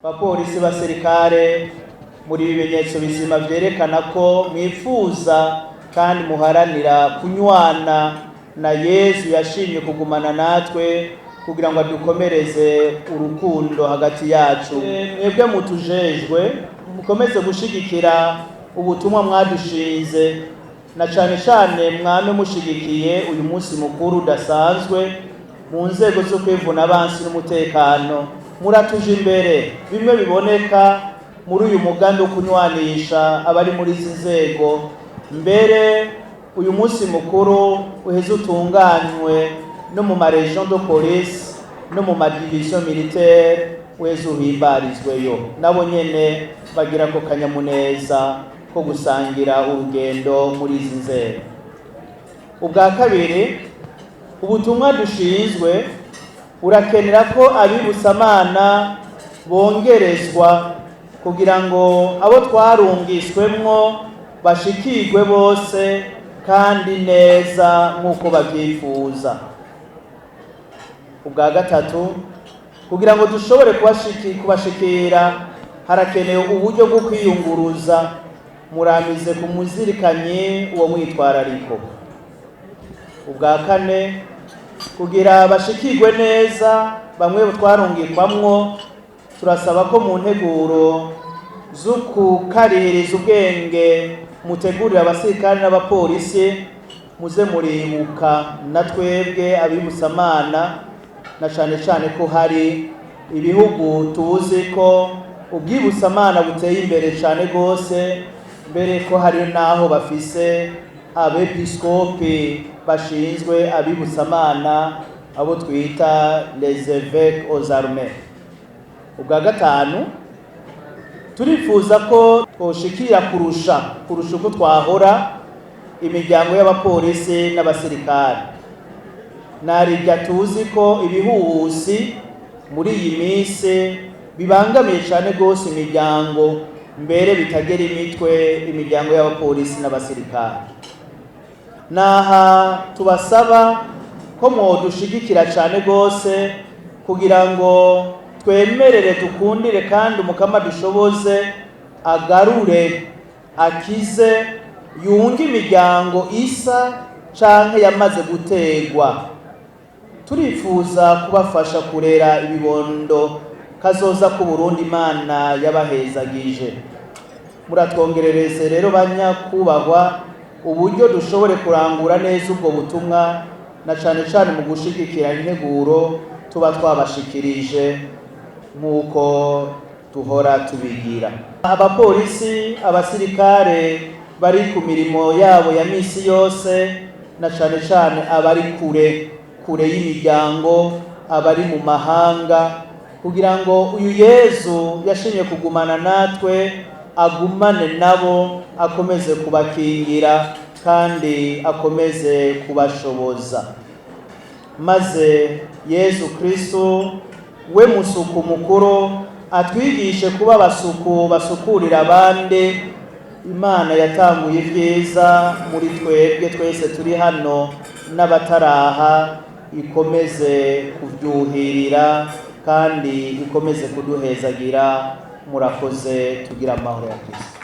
Bapolisi, basirikare, muri ibimenyetso bizima vyerekana ko mwifuza kandi muharanira kunywana na Yezu yashimye kugumana natwe kugira ngo adukomereze urukundo hagati yacu. Mwebwe mutujejwe, mukomeze gushigikira ubutumwa mwadushinze, na cane cane mwame mushigikiye uyu munsi mukuru udasanzwe mu nzego zo kwivuna abansi n'umutekano. Muratuje imbere bimwe biboneka muri uyu mugambi wo kunywanisha abari muri izi nzego. Mbere uyu munsi mukuru uheze utunganywe no mu ma région de police no mu ma division militaire, uheze uhimbarizweyo, nabo nyene bagira ko kanyamuneza ko gusangira urugendo muri izi nzego. Ubwa kabiri, ubutumwa dushinzwe burakenera ko abibusamana bongerezwa kugira ngo abo twarungiswemwo bashikirwe bose kandi neza nk'uko babyifuza. Ubwa gatatu, kugira ngo dushobore kubashikira harakenewe uburyo bwo kwiyunguruza. Muramize ku muzirikanyi uwo mwitwarariko. Ubwa kane, kugira bashikirwe neza bamwe twarungikwamwo, turasaba ko mu nteguro zo kukarihiriza ubwenge mutegurira abasirikare n'abapolisi, muze muribuka na twebwe abibusamana, na cane cane ko hari ibihugu tuzi ko ubwibusamana buteye imbere cane gose, mbere ko hari n'aho bafise abepiskopi bashinzwe abibusamana, abo twita les évêques aux armées. Ubwa gatanu, turifuza ko twoshikira kurusha uko twahora imiryango y'abapolisi n'abasirikare. Narirya tuzi ko ibihuhusi muri iyi minsi bibangamiye cane gose imiryango, mbere bitagera imitwe imiryango y'abapolisi n'abasirikare. Naha tubasaba ko mwodushigikira cane gose kugira ngo twemerere, dukundire kandi Umukama dushoboze agarure, akize, yunge imiryango isa canke yamaze gutegwa. Turifuza kubafasha kurera ibibondo kazoza ku Burundi Imana yabahezagije. Muratwongerereze rero, banyakubahwa, uburyo dushobore kurangura neza ubwo butumwa, na cane cane mu gushigikira integuro tuba twabashikirije nk'uko duhora tubigira. Abapolisi, abasirikare bari ku mirimo yabo ya misi yose, na cane cane abari kure kure y'imiryango, abari mu mahanga, kugira ngo uyu Yezu yashimye kugumana natwe agumane nabo, akomeze kubakingira kandi akomeze kubashoboza. Maze Yezu Kristu we musuku mukuru atwigishe kuba abasuku basukurira abandi. Imana yatanguye ibyiza muri twebwe twese turi hano n'abataraha, ikomeze kubyuhirira kandi ikomeze kuduhezagira. Murakoze, tugira amahoro ya Kristo.